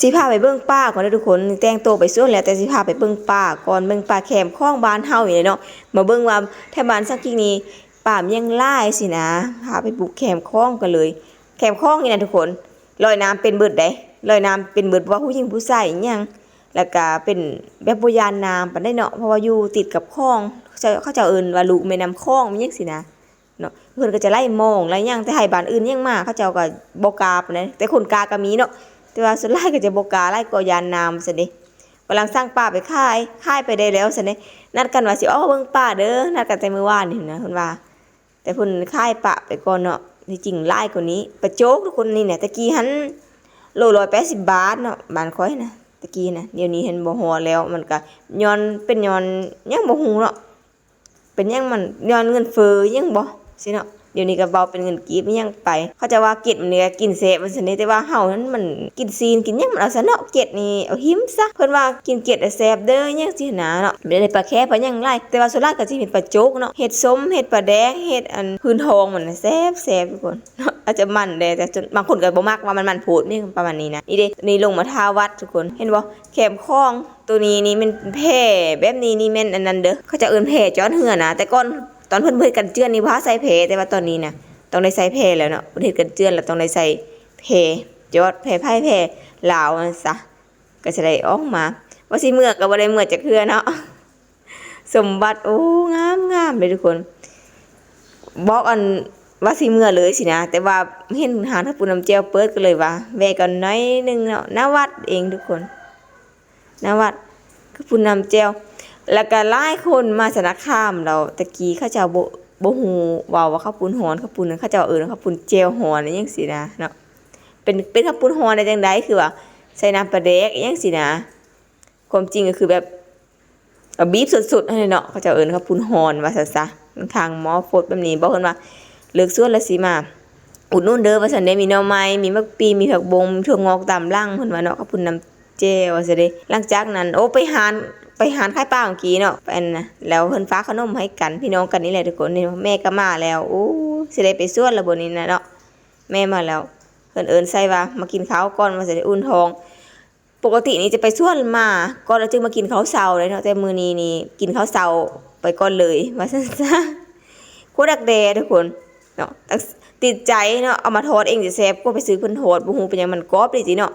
ຊິພາໄປເບິ່ງປ່າກ່ອນເດີທຸກຄົນ. ແຕ່ງໂຕໄປສວນແລ້ວ ແຕ່ຊິພາໄປເບິ່ງປ່າກ່ອນ ເບິ່ງປ່າແຄມຂອງບ້ານເຮົານີ້ແຫຼະເນາະ. ມາເບິ່ງວ່າແຖວບ້ານສັງກິກນີ້ ປາມັນຍັງຫຼາຍຊີ້ນະ. ພາໄປບຸກແຄມຂອງກັນເລີຍ. ແຄມຂອງນີ້ນະທຸກຄົນ ລອຍນ້ຳເປັນເບິດໃດ໋ ລອຍນ້ຳເປັນເບິດ ບໍ່ວ່າຜູ້ຍິງຜູ້ຊາຍອີ່ຫຍັງ. ແລ້ວກະເປັນແບບບໍ່ຢ້ານນ້ຳປານໃດເນາະ ເພາະວ່າຢູ່ຕິດກັບຂອງ ເຂົາເຈົ້າ ເຂົາເຈົ້າເອີ້ນວ່າລູກແມ່ນ້ຳຂອງ ມີຫຍັງຊີ້ນະເນາະ. ເພິ່ນກໍຈະໄລ່ມອງໄລ່ຫຍັງ ແຕ່ໄຮ່ບ້ານອື່ນຫຍັງມາ ເຂົາເຈົ້າກໍບໍ່ກ້າປານໃດ ແຕ່ຄົນກ້າກໍມີເນາະ ແຕ່ວ່າສ່ວນຫຼາຍກໍຈະບໍ່ກ້າ ຫຼາຍກໍຢ້ານນ້ຳຊັ້ນເດ. ກຳລັງສັ່ງປາໄປຂາຍ ຂາຍໄປໄດ້ແລ້ວຊັ້ນເດ. ນັດກັນວ່າຊິອອກເບິ່ງປ່າເດີ ນັດກັນແຕ່ມື້ວານນີ້ນະ ເພິ່ນວ່າ ແຕ່ເພິ່ນຂາຍປະໄປກ່ອນເນາະ. ທີ່ຈິງຫຼາຍກວ່ານີ້ ປາໂຈກທຸກຄົນ. ນີ້ນະ ແຕ່ກີ້ຫັ້ນໂລຮ້ອຍແປດສິບບາດເນາະ ບ້ານຂ້ອຍນະ ແຕ່ກີ້ນະ. ດຽວນີ້ເຫັນບໍ່ຮອດແລ້ວ ມັນກະຍ້ອນ ເປັນຍ້ອນຫຍັງບໍ່ຮູ້ເນາະ ເປັນຫຍັງມັນຍ້ອນເງິນເຟີ້ຫຍັງບໍ່ຊີ້ເນາະ. ດຽວນີ້ກະເວົ້າເປັນເງິນກີບອີ່ຫຍັງໄປ ເຂົາເຈົ້າວ່າເກັດມັນນີ້ກະກິນແຊບວ່າຊັ້ນເດ. ແຕ່ວ່າເຮົານັ້ນມັນກິນຊີ້ນກິນຫຍັງມັນເອົາຊະເນາະ ເກັດນີ້ເອົາຖິ້ມຊະ. ເພິ່ນວ່າກິນເກັດແລ້ວແຊບເດີ ຫຍັງຊີ້ນະເນາະ ບໍ່ໄດ້ປາແຄປາຫຍັງຫຼາຍ. ແຕ່ວ່າສ່ວນຫຼາຍກໍຊິເຮັດປາໂຈກເນາະ ເຮັດສົ້ມ ເຮັດປາແດກ ເຮັດອັນພື້ນທອງມັນນະ ແຊບໆ ທຸກຄົນເນາະ. ອາດຈະມັນແດ່ ແຕ່ສ່ວນ ບາງຄົນກໍບໍ່ມັກ ວ່າມັນມັນໂພດ ນີ້ປະມານນີ້ນະ. ນີ້ເດ້ ນີ້ລົງມາທ່າວັດທຸກຄົນ ເຫັນບໍ່ ແຄມຂອງ. ໂຕນີ້ນີ້ແມ່ນແພ ແບບນີ້ນີ້ແມ່ນອັນນັ້ນເດີ ເຂົາເຈົ້າເອີ້ນແພຈອດເຮືອນະ. ແຕ່ກ່ອນຕອນເພິ່ນບໍ່ເຮັດກັນເຈື່ອນນີ້ ບໍ່ໃຊ້ແພ ແຕ່ວ່າຕອນນີ້ນະ ຕ້ອງໄດ້ໃສ່ແພແລ້ວເນາະ. ເພິ່ນເຮັດກັນເຈື່ອນແລ້ວ ຕ້ອງໄດ້ໃສ່ແພຈອດ ແພໄພ ແພລາວຫັ້ນຊະ ກໍຊິໄດ້ອອກມາ. ວ່າຊິເມືອກໍບໍ່ໄດ້ເມືອຈັກເທື່ອເນາະ. ສົມບັດ ໂອ້ ງາມໆເດ້ທຸກຄົນ. ບອກອັນວ່າຊິເມືອເລີຍຊີ້ນະ ແຕ່ວ່າເຫັນຮ້ານເຂົ້າປຸ້ນນ້ຳແຈ່ວເປີດ ກໍເລີຍວ່າແວ່ກ່ອນໜ້ອຍໜຶ່ງເນາະ. ໜ້າວັດເອງທຸກຄົນ ໜ້າວັດເຂົ້າປຸ້ນນ້ຳແຈ່ວ. ແລ້ວກໍຫຼາຍຄົນມາສະນະຄາມແລ້ວ ແຕ່ກີ້ເຂົາເຈົ້າບໍ່ ບໍ່ຮູ້ເວົ້າວ່າເຂົ້າປຸ້ນຮ້ອນ ເຂົ້າປຸ້ນ ເຂົາເຈົ້າເອີ້ນວ່າເຂົ້າປຸ້ນແຈ່ວຮ້ອນ ອີ່ຫຍັງຊີ້ນະເນາະ. ເປັນ ເປັນເຂົ້າປຸ້ນຮ້ອນໄດ້ຈັ່ງໃດ ຄືວ່າໃສ່ນ້ຳປາແດກ ອີ່ຫຍັງຊີ້ນະ. ຄວາມຈິງກໍຄືແບບ ກໍບີບສົດໆຫັ້ນແຫຼະເນາະ ເຂົາເຈົ້າເອີ້ນເຂົ້າປຸ້ນຮ້ອນວ່າຊັ້ນຊະ. ມັນຄ້າງໝໍ້ຟົດແບບນີ້ ບອກເພິ່ນວ່າເລີກສວນແລ້ວຊິມາອຸດໜູນເດີວ່າຊັ້ນເດ. ມີໜໍ່ໄມ້ ມີໝາກປີ ມີຜັກບົງ ມີຖົ່ວງອກຕາມຫຼັງ ເພິ່ນວ່າເນາະ ເຂົ້າປຸ້ນນ້ຳແຈ່ວວ່າຊັ້ນເດ. ຫຼັງຈາກນັ້ນ ໂອ້ ໄປຮ້ານ ໄປຮ້ານຂາຍປາເມື່ອກີ້ເນາະ ໄປອັນນະ ແລ້ວເພິ່ນຝາກຂະໜົມໃຫ້ກັນ ພີ່ນ້ອງກັນນີ້ແຫຼະທຸກຄົນ. ນີ້ແມ່ກໍມາແລ້ວ ໂອ້ ຊິໄດ້ໄປສວນແລ້ວບໍ່ນີ້ນະເນາະ. ແມ່ມາແລ້ວ ເພິ່ນເອີ້ນໃສ່ວ່າມາກິນເຂົ້າກ່ອນວ່າຊັ້ນເດ ອຸ່ນທ້ອງ. ປົກກະຕິນີ້ຈະໄປສວນໝາກ່ອນ ແລ້ວຈຶ່ງມາກິນເຂົ້າເຊົ້າເດ້ເນາະ ແຕ່ມື້ນີ້ນີ້ກິນເຂົ້າເຊົ້າໄປກ່ອນເລີຍວ່າຊັ້ນຊະ. ໂຄດດັກແດ່ທຸກຄົນເນາະ ຕິດໃຈເນາະ ເອົາມາທອດເອງຈະແຊບກວ່າໄປຊື້ເພິ່ນທອດ ບໍ່ຮູ້ເປັນຫຍັງ ມັນກອບເດ້ຕິເນາະ.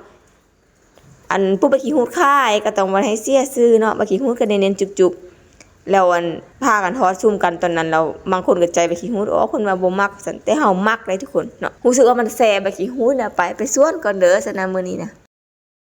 ອັນປູກໃບຂີ້ຫູດຂາຍກໍຕ້ອງບໍ່ໃຫ້ເສຍຊື່ເນາະ ໃບຂີ້ຫູດກໍເນັ້ນໆຈຸກໆ ແລ້ວອັນພາກັນທອດຊຸມກັນຕອນນັ້ນ ແລ້ວບາງຄົນກໍໃຈໃບຂີ້ຫູດອອກ ເພິ່ນວ່າບໍ່ມັກວ່າຊັ້ນ ແຕ່ເຮົາມັກເດ້ທຸກຄົນເນາະ. ຮູ້ສຶກວ່າມັນແຊບໃບຂີ້ຫູດນະ ໄປ ໄປສວນກ່ອນເດີຊັ້ນນະ ມື້ນີ້ນະ.